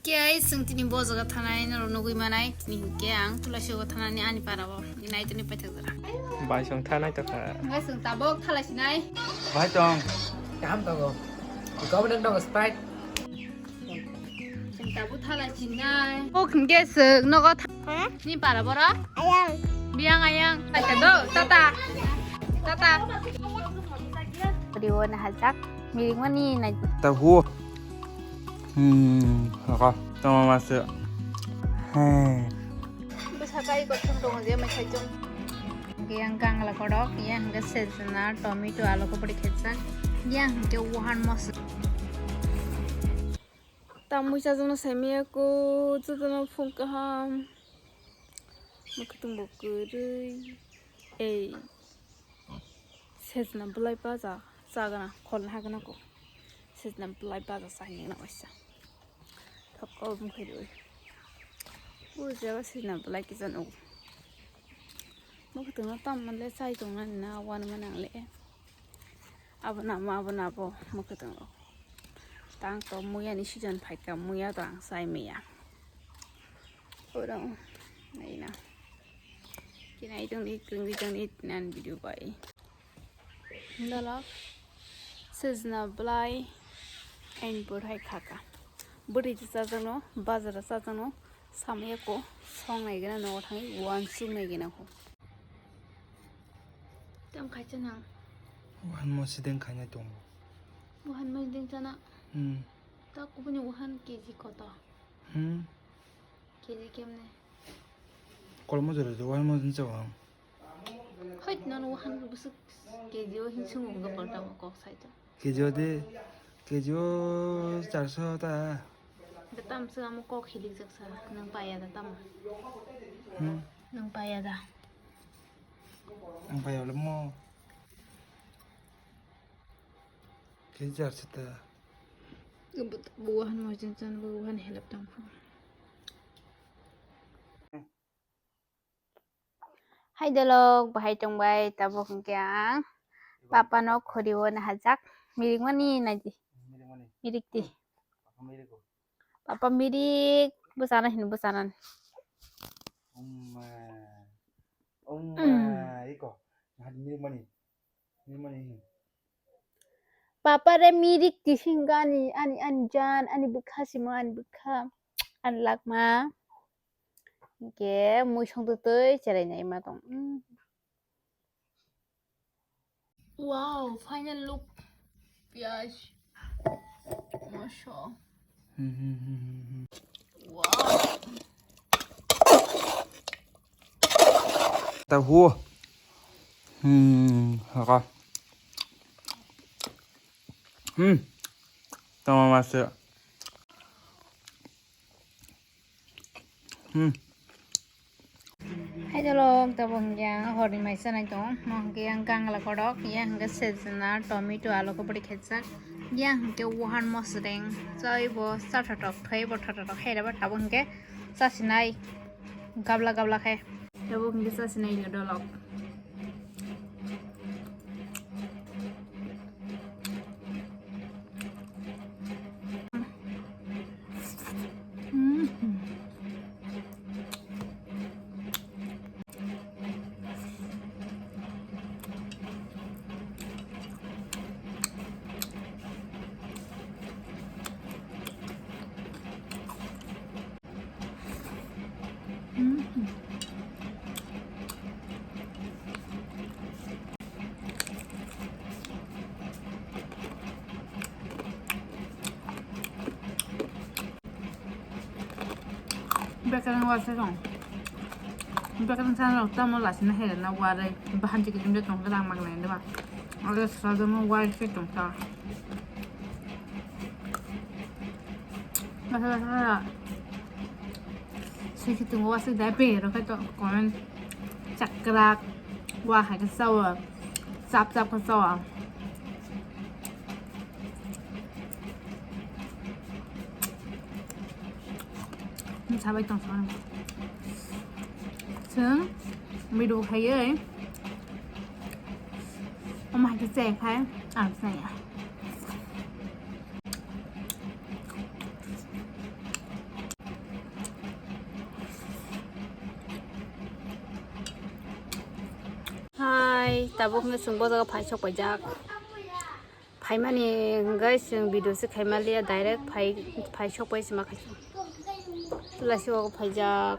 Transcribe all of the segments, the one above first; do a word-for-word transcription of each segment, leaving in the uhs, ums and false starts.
Khe chwng tini bo jaga thanai norok nugwi manai, tini hinkhe ang Tulaisio thanani ani para o naitoni paithak jora. Bai chwng thanai tokha. Hwnkhai chwng tabuk thalai sinai. Bai tong. Kaham tongo. Government tongo Sprite. Chwng tabuk thalai sinai. Bo hinkhe chwng nogo tha-, ni para boro? Ayang. Biyang ayang. Paithak do, tata. Tata. Video na hajak. Mirik mani nai. Ta hu. Hmm, haka. Tama masa. He. Bwsa kai kothom tongo je mai saichung. Yang kangla kodok, yang ke sejna, tomato, alu ko pori khetsak. Yang ke wahan mos. Tamui sajana saimaya ko, jotono phung kaham. Mwkhwtwng bo kwrwi. Ei. Sejna bwlai baja chagana, kholna hagana ko. Sejna bwlai baja chahinwi na waisa. Thok kol bwkhwrwi. O jaga sejna bwlai kisa nugo. Mwkhwtwng no tamma le chai tongna na, wanma nang le. Abo namo, abo nabo, mwkhwtwng rok. Tang to muya ni season phaikha, muya to ang chai maya. Oro, naina. Kinai tongni, kwrwngwi tongni, nan video bai. Dolo, sejna bwlai, ain bwrwi khaka. Bwrwi chajakno, bazar chajakno, samaya ko, song naigena, nogo thangwi, wansuk naigena ko. Tam khaisa nang. Wahan mo sideng khainai tongo. Wahan mo sideng chana? Hmm. Ta kubuni wahan K G koto? Hmm. K G kemne? Kolmo jora jo wahan mo din chawa. Hoit non wahan busuk K G o hin sungu ga palta mo kok saito. K G o de, K G o charso ta. Da tam se amo kok hilik jak sa, nang paya da tam. Hmm. Nang paya da. Ang paya le mo. Kejar sita. Buhan mo jin chan buhan helap tang phu. Hai dolok, bahai tong bai, tabuk hwnkhe ang papa no khori o nahajak. Mirik mani naidi. Mirik mani. Mirik di. Papa mirik o. Papa mirik, bwsana hin bwsana. Umma. Umma, iko. Nahadi mirik mani. Mirik mani hin. Papa re mirik tising ani, ani, ani jan, ani bwkha simo, ani bwkha, ani lakma. Hingke mui songtwtwi cherai naima tong. Mm. Wow, final look. Piyaj. Masha. Wow. Tahu. Hmm, haka. Hmm. Tama masuk. Hmm. Hai dolok, tabuk hwnkhe ang horni mai chanai tongo. Mo hwnkhe yang kangla kodok, yang hwnkhe sejna, tomato, alu kubui khetsak, yang hwnkhe wahan mosreng. Chai bo cha thothok, thai bo thothok, hai rw ba tabuk hwnkhe chasinai gabla gabla khe. Tabuk hwnkhe chasinai dolok. Bekereng wasa dong. Bekereng sana rok tamo lasina hera na warai bahan chikit jumde tong kala magla inde ba. Ada sasa mo warai se tong ta. Basa basa. Sui khitung wa sui dai pe ro khe to comment chakrak wa hai khe chawa chap chap khe chawa. Sabai tong sa. Chwng midu hai. Omo hai khe chai khai ang chaya. Tabuk hwnkhe chwng bo jaga phai sok paijak. Phaimani hwnkhe chwng video se khaima liya, direct phai, phai sok pai se ma khai. Tulasi o phaijak.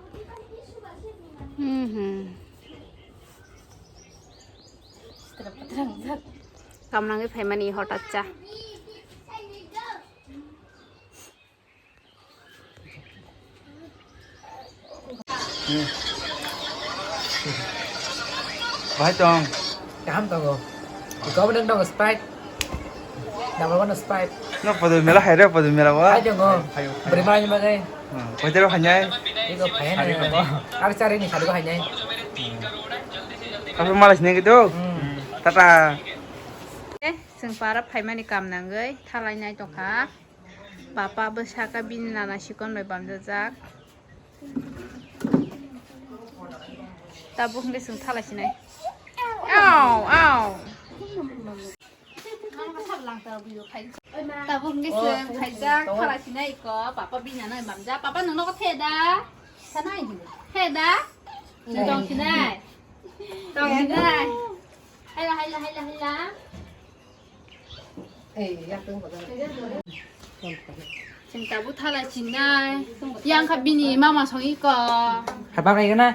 Hmm, hmm. Kamnangwi phaimani hotat cha. Bahai tong. Kaham tongo. Iko bo nang tongo Sprite. Number one Sprite. No podo mela hai re, podo mela wa. Hai tongo. Beri mai ma dai. Hmm, podo ro hanyai. Iko phai na. Ar chari ni sadu hanyai. Apa malas ni gitu? Hmm. Tata. Eh, chwng para phaimani kam nangwi thalai nai tongkha. Papa bwsaka bini nana sikon bai bamjajak. Tabuk hwnkhe chwng thalai sinai. Au, au. Tabuk hwnkhe chwng phaijak thalai sinai iko. Papa bini nana bai bamjak. Papa, nwng nogo the da? Sanai. The da? Nwng tong sinai. Tong sinai. Haila, haila, haila, haila. Chwng tabuk thalai sinai. Yang kha bini mama song iko. Hai bang nai gana?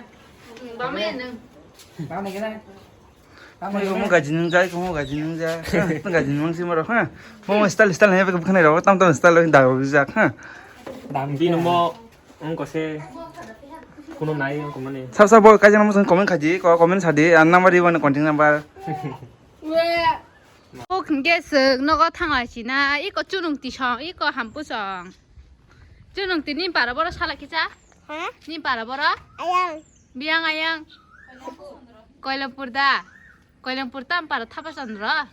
Hmm, bang nai nang. Bang nai gana? Bang nai gana? Mo gaji nung jai, mo gaji nung jai. Mo gaji nung si mo rok ha. Mo mo style style hai bukhanai rok tam tam style da rok jak ha. Bini mo Wng kose kuno nai wng kumani. Sab sab bo kaisa number song comment khaji, ko comment sadi, ar number riwani contact number. Ok, hwnkhe swk nogo thanglai sina, iko chunung tisong, iko hampu song. Chunung ti ni para boro sala kisa? Ha? Ni para boro? Ayang. Biyang ayang. Koilampur da. Koilampur tam para thapa chandra.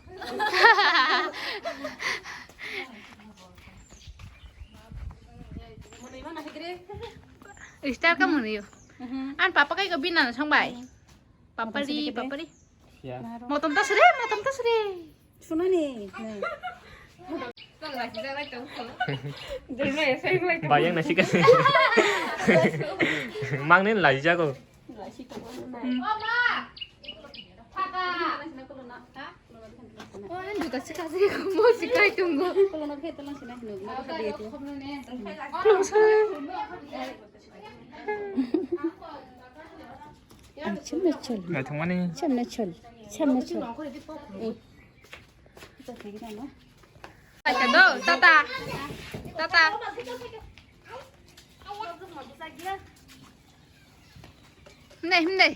Star ka muni yo. An papa kai ko bina na song bai. Papari, papari. Motom ta sre, motom ta sre. Sunani. Bayang nasi kan. Mang nin lai jago. Ang chimna chol. Naithokmani. Chimna chol. Chimna chol. Eh. Tata. Tata. Himnai, himnai.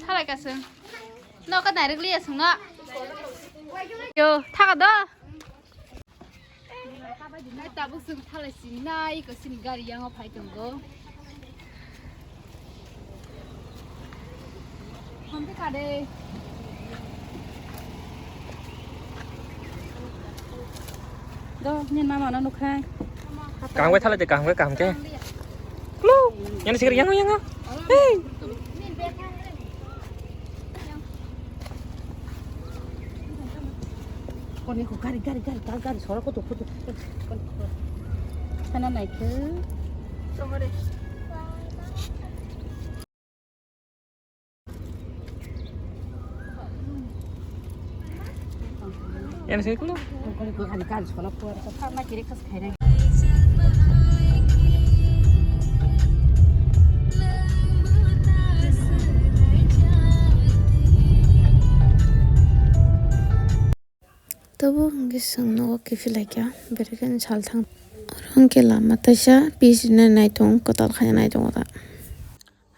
Thalai ka chwng. No ka direct liya chwng no. Yo, thaga do. Ai tabuk chwng thalai sini nai ko sini gari yango phai tongo. Hampi kade. Do, ni mama no nukhai. Kaham khe thalai de, kaham khe, kaham khe. Klo. Yang sikir yang yang. Hey. Koni ko gari gari gari gari gari sora koto koto. Sana naikhe. Yan sini kulo. Tobo hwnkhe chwng nogo kiphilai kha, berekhe salthang. Oro hwnkhe lama taisa pis rinai naitung, kwtal khaina naitung oro.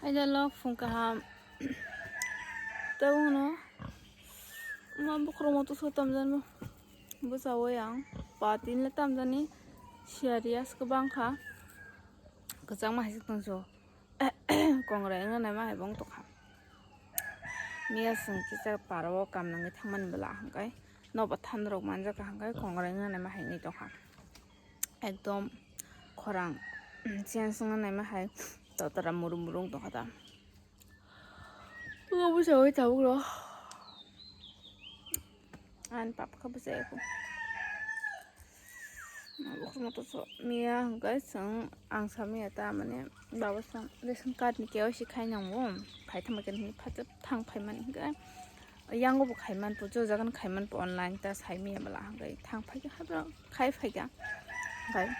Haida lok phung kaham. Tei uno ma bokhorok moto so tamjani bwsao yang patin le tamjani siyari as kwbang kha kwchangma hai se tongso kongrai wngna naima hai bong tongkha. Miya chwng kisa parao kam nangwi thangmani bwla hwnkhe nobo thanrok manjak kha hwnkhe kongrai wngna naima hai wngwi tongkha. Ekdom khorang chiyang songna naima hai totora murum murum tongkha ta. Obo bwsai tabuk rw ani papa khe bwsai kho. Okhormo to so miya hwnkhe chwng ang sa miya ta mane baba chwng ration card ni K Y C khai nango, khai thangma khe hwnwi phato thang phai mani hwnkhe yango bo khai man po, jo jaga no khai man po online ta sai miya bwla hwnkhe thang phai khe habro khai phai kha hwnkhe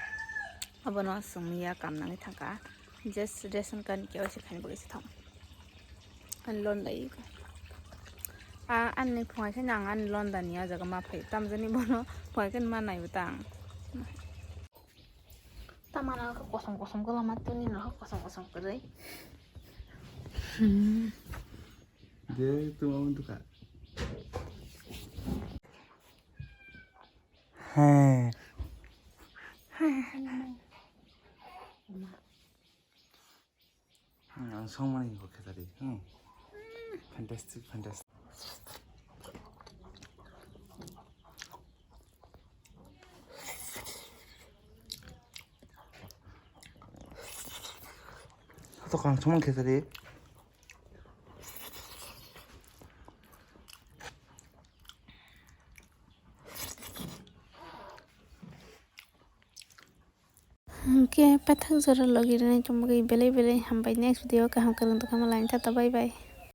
abono chwng miya kam nangwi thang kha. Just ration card ni K Y C khaini bagwi se thang. Ani lon dai. A, ani phungai khe nang ani lon dani a jaga ma phai. Tamjani bono phungai khe ma naibo tang. Tamana khe kosom kosom kwlama tuni no kosom kosom kwrwi. De tu mau tu ka. He. Hmm, ang songmani kok khetari. Hmm. Fantastic, fantastic. Hatok ang songmani khetari. Hwnkhe paithak jora logi rwna tongmani belai belai hambai. Next video kaham kwrwng tongkha malai tata, bye bye.